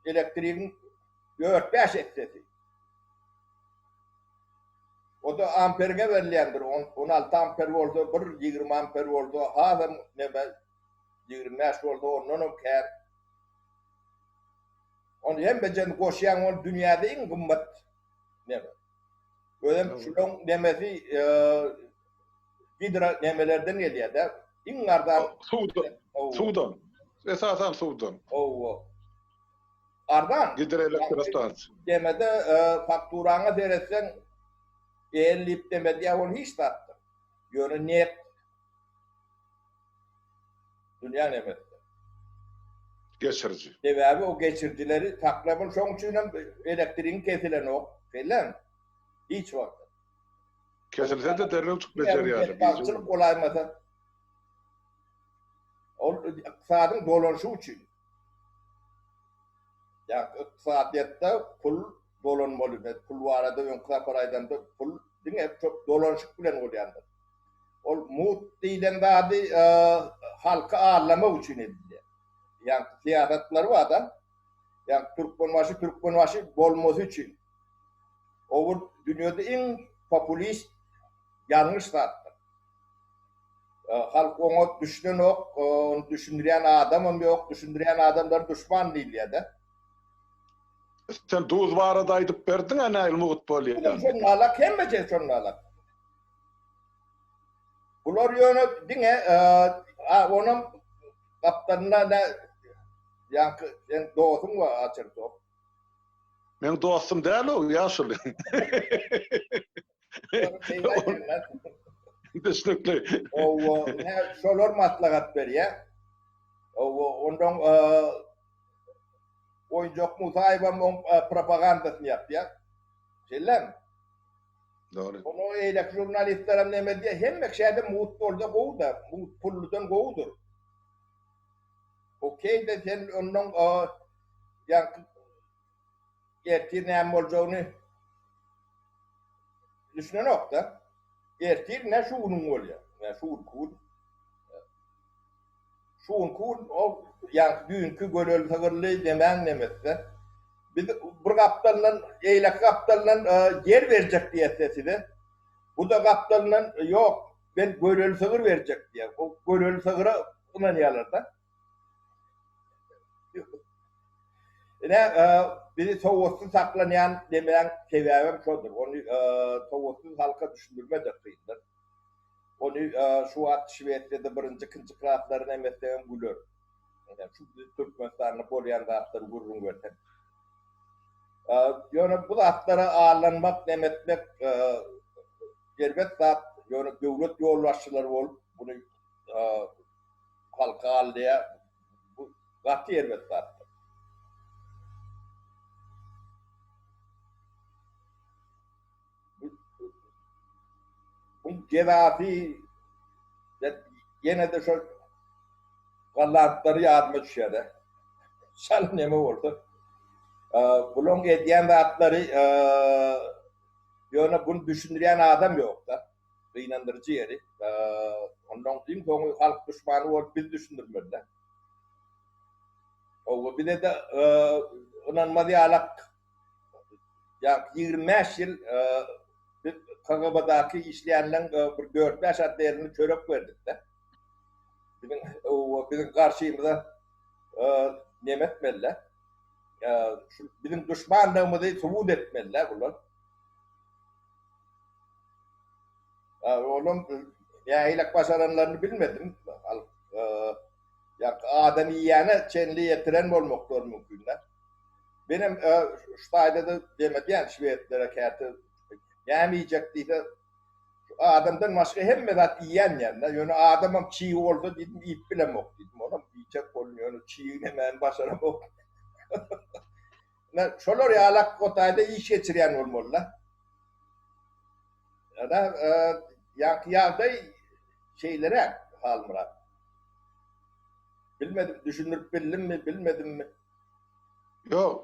elektrigiň 4-5 essesi. O da amperiňe berilýändir. 16 amper bolsa bir, 20 amper bolsa hasam neme 25 bolsa ondanam kän. Ony hemmejeni goşýaň ol dünýäde iň gymmat neme. Özem şulaň nemesi gidro nemelerden gelýär-de. Iň arzan suwdan. Suwdan. Esasan suwdan. Hawa. Arzan. Gidroelektrostansiýa. Nemede fakturaňa seretseň el diýip neme diýýär ol hiç zatdyr. Ýöne neft Dünýä nemesi. Geçiriji. Sebäbi o geçirijileri saklamaly şoň üçin hem elektrigiň kesilenok. Şeýlemi? Hiç wagt. Kesilse-de derrew çykyp bejerýärler. Betbagtçylyk bolaýmasa. Ol ykdysadyň dolanyşy üçin. Ýa ykdysadyýetde pul dolanmaly. Men pul barada öňki sapar aýdamda pul diňe köp dolanyşyk bilen bolýandyr. Ol mugt diýlen zady halky aldamak üçin edilýär. Ýaňky syýasatlary bar-da. Ýaňky Türkmenbaşy Türkmenbaşy bolmasy üçin. O bir dünýede iň populist ýalňyş zatdyr. Halk oňa düşünenok, ony düşündirýän adamam ýok, düşündirýän adamlar duşman diýilýär-de. Sen duz barada aýdyp berdiň-ä nähili mugt bolýan. Şonda alak, hemme şonda alak. Bular ýöne diňe onam gapdalynda nä ýaňky seň dostuň bar Açertow. Meň dostum däl o ýaşuly. Düşnükli. Owa, nä şolar maslahat berýär. Owa, ondan Oýunjak Musaýewem oň propagandasyny ýapýar. Şeýlemi? Dogry. Onuň eýleki žurnalistlerem neme diýýär, hemme kişä-de mugt bolsa gowy-da, mugt pulludan gowudyr. Okey-de sen ondan ýaňky ertir näme boljagyny düşünenok-da. Ertir ne şu günüň bolýar. Ýa şu günki gün. Şu günki gün o ýaňky düýnki göleli sygyrly nemäň nemesi-de. Biz bir gapdalyndan, eýleki gapdalyndan ýer berjek diýese size. Bu-da gapdalyndan ýok, men göleli sygyr berjek diýýär. O göleli sygyra ynanýarlar-da. Ine, bizi sowatsyz saklanýan demäň sebäbem şodur. Ony sowatsyz halka düşündirme-de kyndyr. Ony şu wagt Şwesiýada birinji, ikinji klaslary näme etsegem güler. Şu Türkmenistanda bolýan zatlary gürrüň berseň. Ýöne bu zatlara aldanmak, neme etmek erbet zat. Ýöne döwlet ýolbaşçylary bolup muny halky aldaýar. Bu gaty erbet zatdyr. Bu jezasy ýene-de şol gallantlary ýadyma düşýär-de. Şal neme bolsa. Bulaň edýän zatlary ýöne bunu düşündirýän adam ýok-da. Gynandyryjy ýeri. Ondan iň soňy halk duşmany bolup biz düşündirmeli-de. Owa bize-de ynanmaz ýalak Ýa 25 ýyl biz KGB-daky işleýänleň bir dört-bäş otdelini çörek berdik-de. Biziň biziň garşymyza neme etmeli-de. Şu biziň duşmandygymyzy subut etmeli-de bular. Olam nähilek başaranlaryny bilmedim. Ýa adam iýýäne çenli ýetiren bolmaklary mümkin-de. Menem şu taýda-da demedýän şwedlere käte näme iýjek diýse, şu adamdan başga hemme zat iýýän diýen-de. Ýöne adamam çig bolsa diýdim, iýip bilemok diýdim. Onam iýjek boldum, ýöne çig nemäni başaramok. Ine, şolar ýalak o taýda iş geçirýän bolmaly-da. Ýa-da ýaňky ýagdaý şeýleräk, Halmyrat. Bilmedim, düşündirip bildimmi, bilmedimmi? Ýok,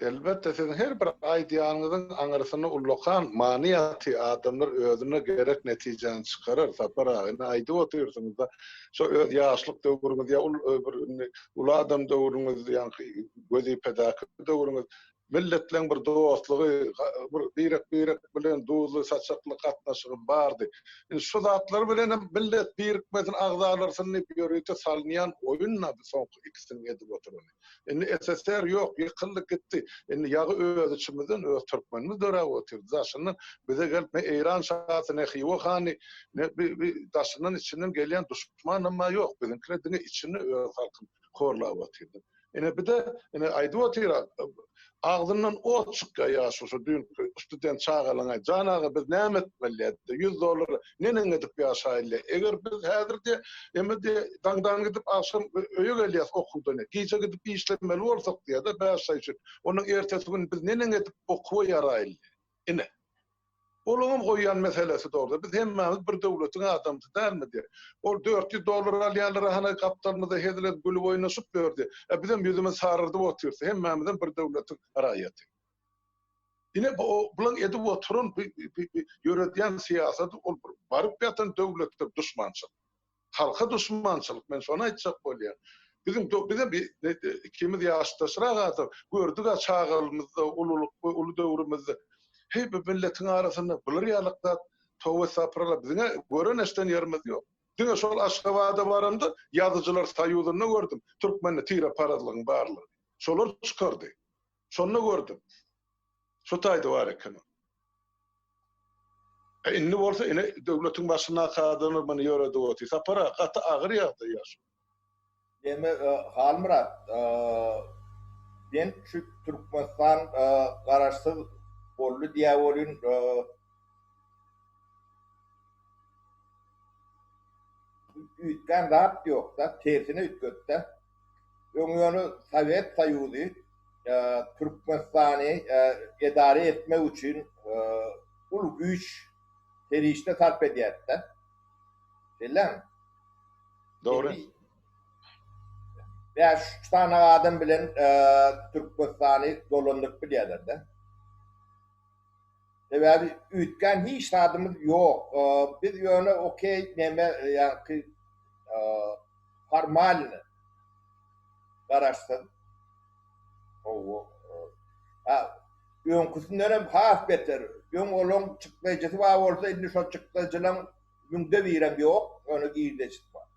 elbetde siziň her bir aýdýanyňyzyň aňyrsynda ullakan many ýatyr, adamlar özüne gerek netijäni çykarar, Sapar aga, indi aýdyp otyrsyňyzda, şo öz ýaşlyk döwrüňiz ýa bir indi uly adam döwrüňiz, ýaňky wezipedäki döwrüňiz, Milletleň bir dostlugy, bir birek-birek bilen duzly, saçakly gatnaşygy bardy. Indi şu zatlar bilenem millet birikmesin, agzalarsyn diýip ýörite salynýan oýun-da bu soňky ikisiniň edip oturany. Indi SSR ýok, ýykyldy gitdi. Indi ýagy öz içimizden, öz türkmenimiz döräp otyr. Daşyndan bize gelip ne Eýran şasy, ne Hywa hany, ne bi daşyndan içinden gelýän duşmanam-a ýok. Biziňkiler diňe içinde öz halkyny horlap otyr. Ine bir-de, ine aýdyp otyr, agzyndan ot çykýar ýaşuly şu düýnki student çagalaň aý, Jan aga biz näme etmeli diýýär, 100 dollara neneň edip ýaşaýly diýýär. Eger biz häzir diýýär, eme diýýär, daňdan gidip agşam öýe gelýäs okuwdan diýýär. Gije gidip işlemeli bolsak diýýär-de bäş aý üçin. Ondan ertesi gün biz neneň edip okuwa ýaraýly diýýär. Ine. Olaňam goýýan meselesi dogry. Biz hemmämiz bir döwletiň adamsy dälmi diýýär. Ol 400 dollar alýanlar hany gapdalymyzda hezil edip gülüp oýnaşyp ýör diýýär. E bizem ýüzümizi sarardyp otyrys. Hemmämizem bir döwletiň raýaty. Ine bu bulaň edip oturan bu ýöredýän syýasaty ol bir baryp ýatan döwletde duşmançylyk. Halka duşmançylyk, men şony aýtjak bolýan. Biziň bizem ikimiz ýaşdaşrak adam, gördük-ä çagalygymyzda, ululyk we uly döwrümizde. Heý, bu milletiň arasynda bular ýalyk zat, toba estagfurullah, biziň-ä gören-eşiden ýerimiz ýok. Diňe şol Aşgabada baramda Ýazyjylar soýuzynda gördüm türkmende tireparazlygyň barlygyny. Şolar çykardy. Şonda gördüm. Şu taýda bar eken ol. E indi bolsa ine döwletiň başyndaky adamlar muny ýöredip otyr. Sapar aga gaty agyr ýagdaý ýa şu. Deme Halmyrat men şu Türkmenistan garaşsyz boldy diýä welin üýtgän zat ýokda tersine üýtgetdä. Öň ýöne Sowet Soýuzy Türkmenistany edara etmek üçin uly güýç, serişde sarp edýärdi-de. Şeýlemi? Dogry. Bäş sany adam bilen Türkmenistany dolandyryp bilýärler-de. Sebäbi üýtgän hiç zadymyz ýok. Biz ýöne okey neme ýaňky formalny garaşsyz. Hawa. Ha, öňküsinden hem has beter. Öň olaň çykdaýjysy bar bolsa, indi şol çykdaýjylaň müňde birem ýok, ýöne girdejisi bar.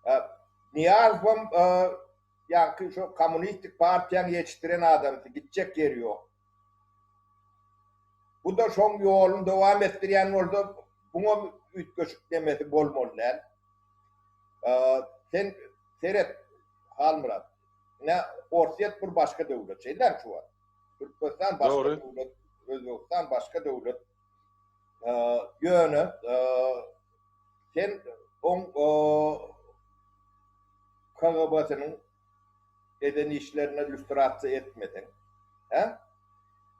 Ha, Nyýazowam Ýaňky şo kommunistik partiýaň ýetişdiren adamsy, gitjek ýeri ýok. Bu-da şoň ýoluny dowam etdirýän bolsa, buňam üýtgeşik nemesi bolmaly däl. Sen seret, Halmyrat, ine Orsýet bir başga döwlet, şeýdämi şu wagt? Türkmenistan başga döwlet, Özbegistan başga döwlet. Ýöne sen oň KGB-siniň eden işlerine lýustrasiýa etmeseň, hä?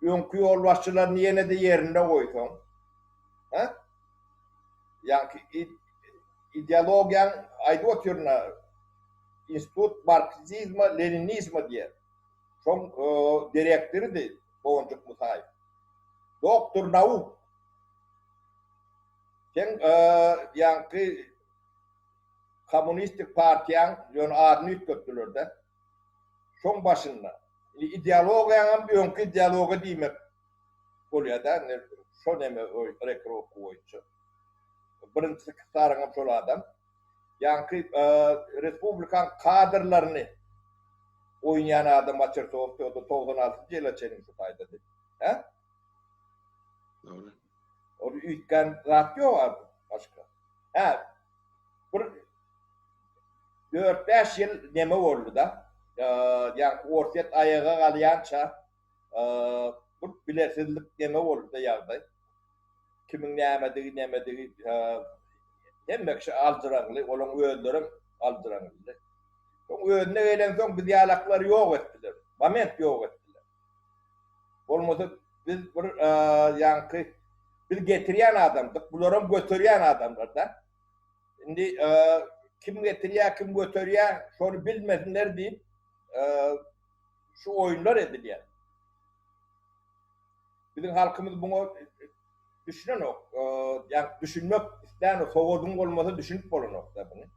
Öňki ýolbaşçylaryny ýene-de ýerinde goýsaň, hä? Ýaňky ideologiýaň aýdyp otyryn-a, Institut marksizma, leninizma diýen. Şoň direktorydy Boganjyk Musaýew. Doktor nauk. Seň ýaňky Kommunistik partiýaň ýöne adyny üýtgetdiler-de. Şoň başynda. Indi ideologiýaňam öňki ideologiýa diýmek bolýar-da, indi şo neme rekrutka boýunça. Birinji sekretaryňam şol adam. Ýaňky respublikaň kadrlaryny oýnaýan adam Maçersowdy, o-da 96-njy ýyla çenli şu taýdady. Hä? Dogry. Ol üýtgän zat ýok başga. Hä, bir dört-bäş ýyl neme boldy-da, ýaňky Orsýet aýaga galýança bir bilesizlik neme boldy-da ýagdaý. Kimiň nämedigi, nemedigi hemme kişi aljyraňly, olaň özlerem aljyraňlydy. Soň özüne gelensoň biz ýalaklary ýok etdiler, moment ýok etdiler. Bolmasa biz bir ýaňky biz getirýän adamdyk, bularam göterýän adamlar-da. Indi kim getirýär, kim göterýär, şony bilmesinler diýip şu oýunlar edilýär. Biziň halkymyz muňa düşünenok. Ýa düşünmek islänok, sowadyň bolmasa düşünip bolanok-da muny.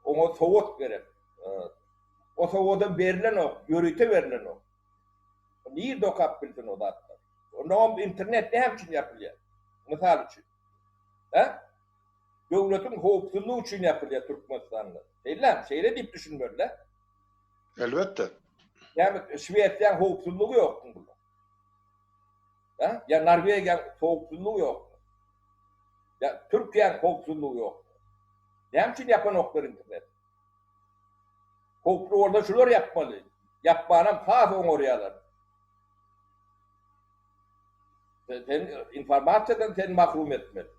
Oňa sowat gerek. O sowadam berlenok, ýörite berlenok. Nirde okap bilsin o zatlary? Onnoňam internet näme üçin ýapylýar? Mysal üçin. Hä? Döwletiň howpsuzlygy üçin ýapylýar Türkmenistanda. Şeýlemi? Şeýle diýip düşünmeli-dä. Elbetde. Näme Şwesiýaň howpsuzlygy ýokmy bunda? Hä? Ýa Norwegiýaň howpsuzlygy ýokmy? Ýa Türkiýäň howpsuzlygy ýokmy? Näme üçin ýapanoklar internet? Howply bolsa şular ýapmaly. Ýapmanam has oňarýarlar. Sen informasiýadan seni mahrum etmeli.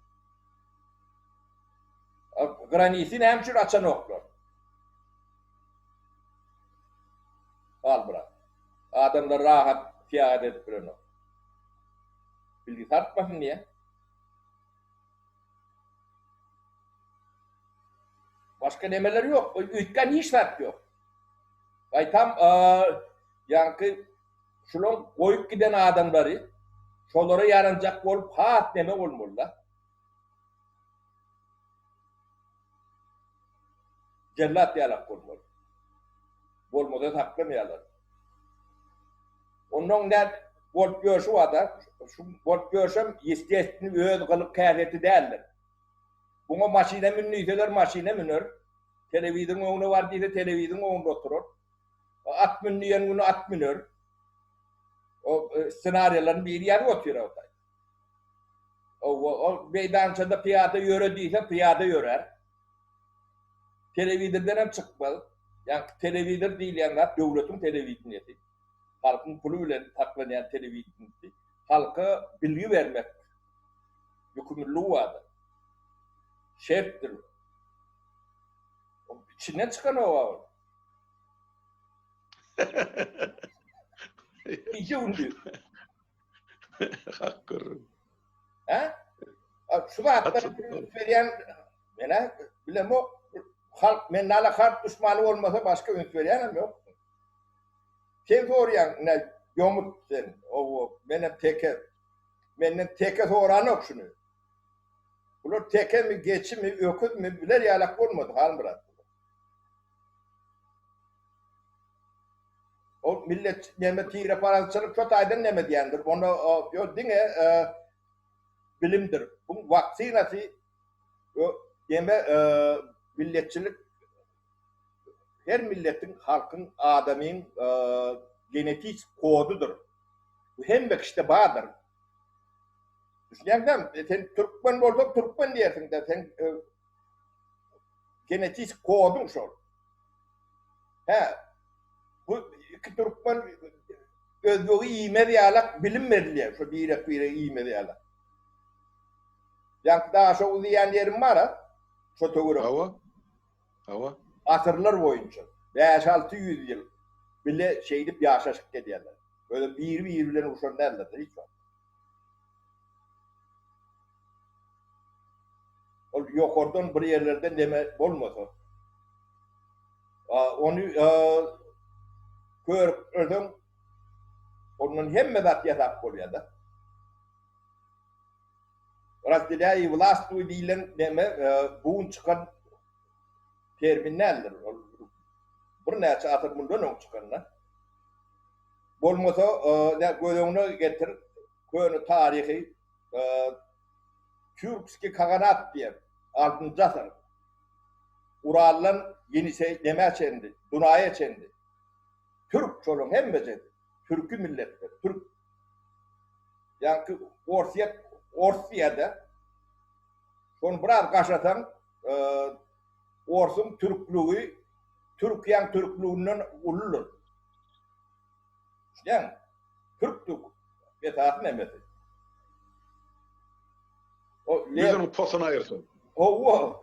Granisi näme üçin açanoklar? Al brat. Adamlar rahat syýahat edip bilenok. Bilgi sartmasyn diýä. Başga nemeler ýok. Üýtgän hiç zat ýok. Gaýtam ýaňky şulaň goýup giden adamlary şolara ýaranjak bolup has neme bolmaly-da. Jellat ýalak bolmaly. Bolmasa saklamaýarlar. Onnoň nä bolup ýörşi bar-da, şu bolup ýörşem ýestestwni öz gylyk-häsiýeti däldir. Buňa maşyna mün diýseler, maşyna müner. Telewizoryň öňüne bar diýse, telewizoryň öňünde oturar. At mün diýen güni at müner. O e, ssenariýalaryny biri ýazyp otyr o taý. O, o meýdançada pyýada ýöre diýse, pyýada ýörär. Telewizordan hem çykmaz. Ýa telewizor diýilýän zat döwletiň telewideniýesi. Halkyň puly bilen saklanýan telewideniýesi. Halka bilgi bermek ýükümlüligi bardyr. Şertdir. İçinden çykan oba ol. Gije gündüz. Hak gürrüň. Hä? Şu zatlara üns berýän menä bilemok. Halk men nala halk duşmany bolmasa başga üns berýänem ýok. Sen soraýaň ine ýomut sen. Owo menem teke. Menden teke soranok şuny. Bular tekemi, geçimi, öküzmi biler ýalak bolmady Halmyrat. Ol millet neme tire parazçylyk şo taýdan neme diýendir. Onda ýo diňe bilimdir. Bu waksinasy neme milletçilik her milletiň, halkyň, adamyň genetik kodudyr. Bu hemme kişide bardyr. Düşünýäňmi? Sen türkmen bolsaň türkmen diýersiň-de, sen genetik koduň şol. Hä, bu iki türkmen özbegi iýmez ýalak bilim berilýär, şo birek-biregi iýmez ýalak. Ýaňky Daşoguz diýýän ýerim bar-a, şo töwerek. Hawa. Hawa. Asyrlar boýunça, 5-600 ýyl bile şeýdip ýaşaşyp gelýärler. Özem biri-biri bilen urşan däldir-de hiç wagt. Ol ýokardan bir ýerlerden neme bolmasa. Ony körükleseň ondan hemme zat ýasap bolýar-da. Razdelýaý i wlastwuý diýlen neme bu gün çykan termin däldir. Ol birnäçe asyr mundan öň çykan-da. Bolmasa, göz öňüne getir, köne taryhy Türkski kaganat diýen, altynjy asyr. Uraldan Ýeniseý nemä çenli, Dunaýa çenli. Türk şolaryň hemmesi, türki milletler, türk. Ýaňky Orsýet, ors diýýär-de. Şony biraz gaşasaň, orsuň türklügi Türkiýäň türklüginden uludyr. Düşünýäňmi? Türkdük esasy nemesi. O Lew Ýüzüniň posuny aýyrsyn. Hawa.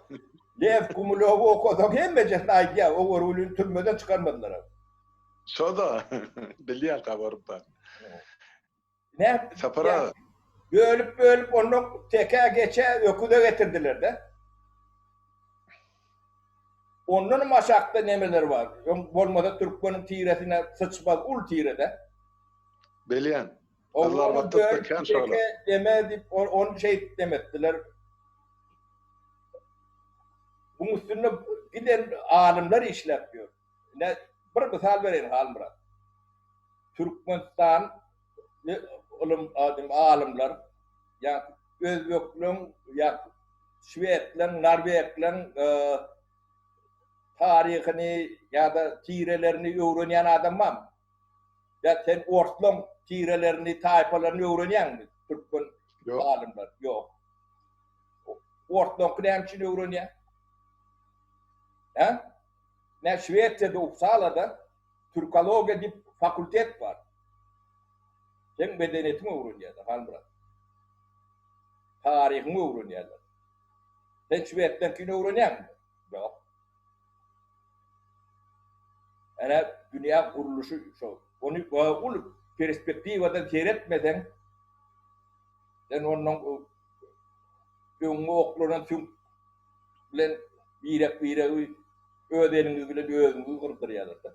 Lew Gumulowy okasaň hemmejesini aýdýar. O görgülini türmeden çykarmadylar. Şo-da. Bilýän habarym bar. Näme? Sapar aga. Bölüp-bölüp ondan tekä, geçä, öküze getirdiler-de. Ondanam aşakda nemeler bar. Öň bolmasa türkmeniň tiresine syçmaz ul tirede. Bilýän. Gyzlarbatda kän şolar. Teke, neme diýip ony şeýdip nemetdiler. Buň üstünde giden alymlar işläp ýör. Ine bir mysal bereýin Halmyrat. Türkmenistan ylym alymlar ýa özbekleň ýa şwedleň, norwegleň taryhyny ýa-da tirelerini öwrenýän adam barmy? Ýa sen orslaň tirelerini, taýpalaryny öwrenýäňmi? Türkmen alymlar ýok. Orslaňky näme üçin öwrenýär? Hä? Nä Şwesiýada Uppsalada Türkologiýa diýip fakultet bar. Seň medeniýetiňi öwrenýärler, Halmyrat. Taryhyňy öwrenýärler. Sen şwedleňkini öwrenýäňmi? Ýok. Ene dünýä gurluşy şo. Ony uly perspektiwadan seretmeseň, sen ondan öňüňe oklanan süňk bilen birek-biregi öz eliňiz bilen özüňizi gyrdyrýarlar-da.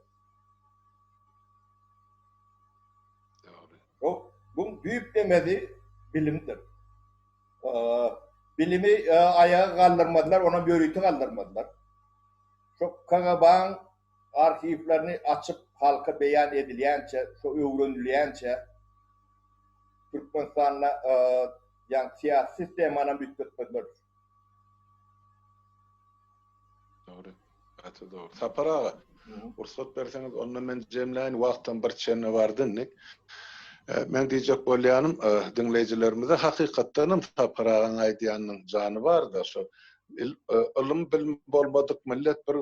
Dogry. Bu buň düýp emeli bilimdir. Bilimi aýaga galdyrmadylar, onam ýörite galdyrmadylar. Şo KGB-nyň arhiwlerini açyp halka beýan edilýänçä, şo öwrenilýänçä Türkmenistanda ýaňky syýasy sistemanam üýtgetmezler. Dogry. Gaty dogry. Sapar aga, rugsat berseňiz, onda men jemläýin, wagtam bir çene bardy indi. Men diýjek bolýanym, diňleýjilerimize hakykatdanam Sapar agaň aýdýanynyň jany bar-da, şo ylym bilim bolmadyk millet bir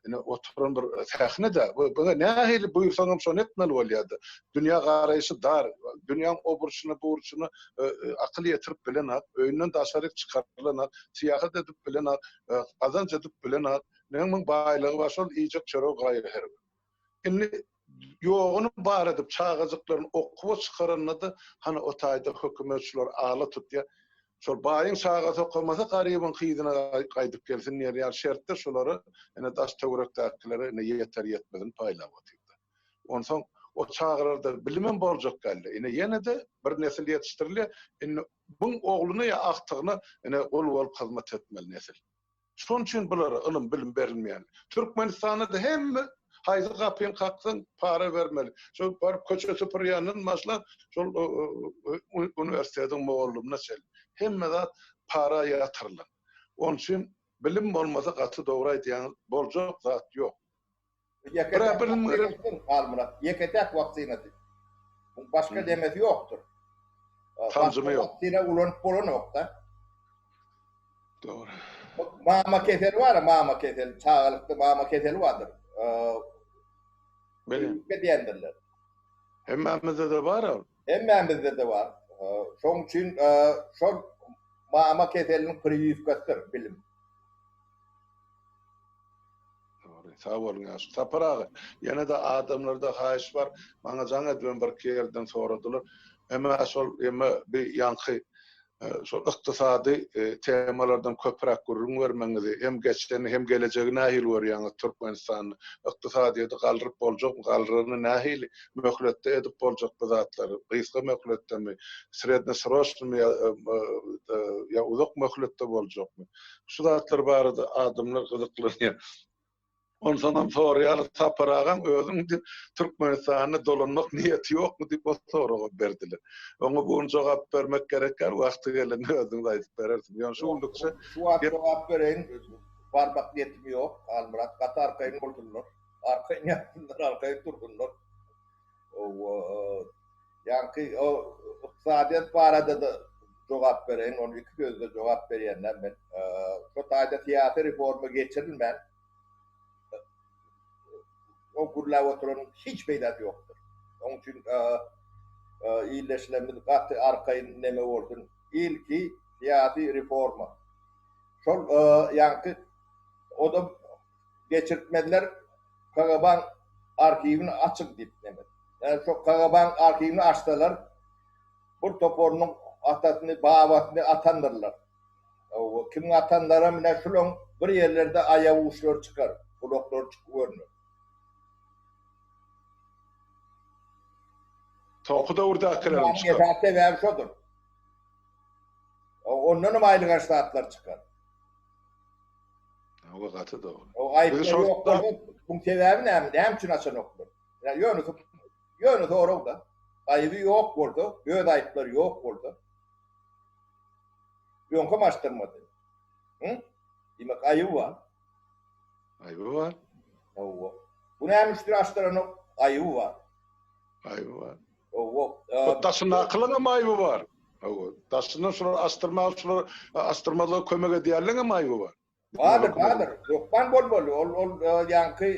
ine oturan bir sähne-de, bu nähili buýursaňam şony etmeli bolýar-da. Dünýä garaýşy dar, dünýäň o burçuna, bu burçuna akyl ýetirip bilenok, öýünden daşaryk çykarylanok, syýahat edip bilenok, gazanç edip bilenok. Näme muň baýlygy bar, şol iýjek çöregi gaýry her gün. Indi ýoguny bar edip çagajyklaryny okuwa çykaranda-da, hany o taýda hökümet şulary ala tutýar. Şol baýyň çagasy okamasa garybyň yzyna gaýdyp gelsin diýen ýaly şertde şolara ine daş-töwerekdäkilere ine ýeter-ýetmezini paýlap otyrdy. Onsoň o çagalarda bilimem boljak däldi. Ine ýene-de bir nesil ýetişdirilýär. Indi buň ogluna ýa agtygyna ine gul bolup hyzmat etmeli nesil. Şonuň üçin bulara ylym, bilim berilmeýär. Türkmenistanda-da hemme haýsy gapyny kaksaň para bermeli. Şol baryp köçe süpürýänden başlap, şol uniwersitetiň mugallymyna çenli. Hemme zat para ýatyrylan. Onuň üçin bilim bolmasa gaty dogry aýdýaňyz, boljak zat ýok. Ýeke-täk waksinasy Halmyrat, ýeke-täk waksinasy. Muň başga demesi ýokdur. Sanjymy ýok. Waksina ulanyp bolanok-da. Dogry. Mama keseli bar, mama keseli, çagalykda mama keseli bardyr. Bilýän. Diýendirler. Hemmämizde-de bar ol. Hemmämizde-de bar. Şoň üçin şol mama keseliniň priwiwkasydyr bilim. Dogry. Sag boluň ýaşuly. Sapar aga, ýene-de adamlarda haýyş bar. Maňa jaň edibem birki ýerden soradylar. Hemä şol eme bi ýaňky şol ykdysady temalardan köpräk gürrüň bermegiňizi, hem geçeni, hem gelejegi nähili görýäňiz Türkmenistanda? Ykdysadyýeti galdyryp boljakmy? Galdyranda nähili möhletde edip boljak bu zatlary? Gysga möhletdemi, srednesroçnymy ýa uzak möhletde boljakmy? Şu zatlar barada adamlar gyzyklanýar. Onsoňam soraýarlar, Sapar agaň özüň diýip, Türkmenistana dolanmak niýeti ýokmy diýip o soragy berdiler. Oňa bu gün jogap bermek gerek däl, wagty gelende özüňiz aýdyp berersiňiz. Ýöne şu günlükçe Şu wagt jogap bereýin, barmak niýetim ýok, Halmyrat, gaty arkaýyn bolsunlar. Arkaýyn ýatsynlar, arkaýyn tursunlar. Ýaňky o ykdysadyýet barada-da jogap bereýin, ony iki sözde jogap berýän-dä men. Şo taýda syýasy reforma geçirilmän, o gürläp oturanyň hiç peýdasy ýokdur. Onuň üçin ildeşlerimiz gaty arkaýyn neme bolsun. Ilki syýasy reforma. Şol ýaňky o-da geçirtmezler KGB-niň arhiwini açyň diýip neme. Ýa şo KGB-niň arhiwini açsalar bir toparynyň atasyny, babasyny atandyrlar. Hawa, kimiň atanlaram ine şulaň bir ýerlerde aýak uçlary çykar, gulaklary çykyp görner. Soňky döwürdäkilerem çykar. Esasy sebäbi şodur. Ondanam aýlygaç zatlar çykar. Hawa gaty dogry. O aýyplar ýok bolsa, buň sebäbi näme? Näme üçin açanoklar? Ýa ýöne ýöne sorag-da. Aýyby ýok bolsa, öz aýyplary ýok bolsa, öňkem açdyrmady. Hı? Diýmek aýyby bar. Aýyby bar. Hawa. Bu näme üçin açdyranok? Aýyby bar. Aýyby bar. Hawa. Bu daşyndakylaryň hem aýyby bar. Hawa. Daşyndan şular açdyrmaga, şular açdyrmazlyga kömek edýänleň hem aýyby bar. Bardyr, bardyr. Hökman bolmaly. Ol ol ýaňky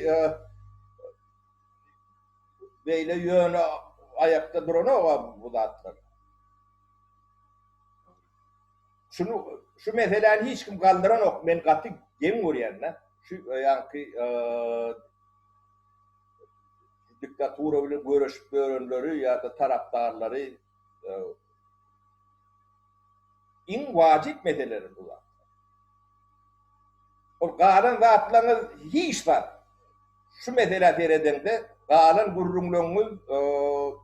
beýle ýöne aýakda duranok bu zatlar. Şunu şu meseläni hiç kim galdyranok. Men gaty geň görýän-de. Şu ýaňky diktatura bilen göreşip ýörenleri ýa-da tarapdarlary iň wajyp meseleler bu zatlar. Ol galan zatlaryňyz hiç zat. Şu meselä seredeňde galan gürrüňleriňiz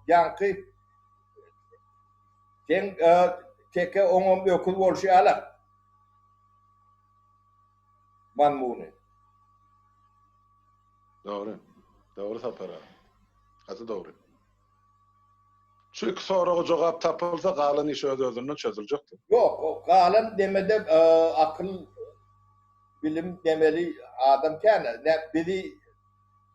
ýaňky seň teke oňam öküz bolşy ýalak. Mazmuny. Dogry. Dogry Sapar aga. Gaty dogry. Şu iki soraga jogap tapylsa galan iş öz-özünden çözüljekdir. Ýok, o galan demede akyl, bilim demeli adam kän. Nä bizi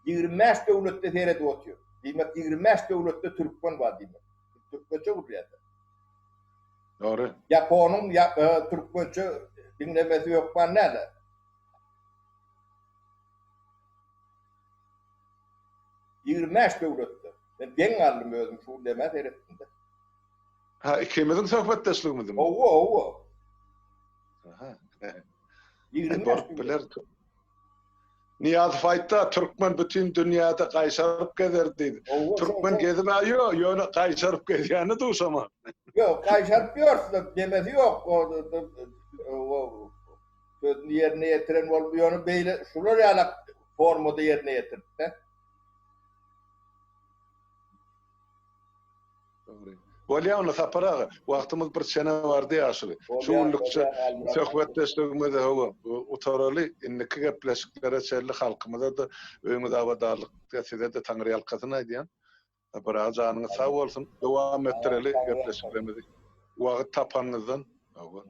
25 döwletde seredip otyr. Diýmek 25 döwletde türkmen bar diýmek. Biz türkmençe gürleýäs. Dogry. Ýaponyň türkmençe diňlemesi hökman däl. 25 döwletde. Men geň galdym özüm şu demä seretdim-de. Ha, ikimiziň söhbetdeşligimizmi? Hawa, hawa. Aha. 25 bolup biler. Nyýazow aýtdy-a, türkmen bütin dünýäde gaýşaryp gezer diýdi. Türkmen gezib-ä ýör, ýöne gaýşaryp gezýäni duşaman. Ýok, gaýşaryp ýörsün, demesi ýok. Sözüni ýerine ýetiren bolup, ýöne beýle şular ýalak formada ýerine ýetirdi-de. Dogry. Bolýa onda Sapar aga, wagtymyz bir çene bardy ýaşuly. Şu günlükçe söhbetdeşligimizi hawa, gutaraly. Indiki gepleşiklere çenli halkymyza-da öýüňiz abadanlyk, size-de taňryýalkasyn aýdýan. Sapar aga janyňyz sag bolsun. Dowam etdireli gepleşiklerimizi. Wagt tapanyňyzdan. Hawa.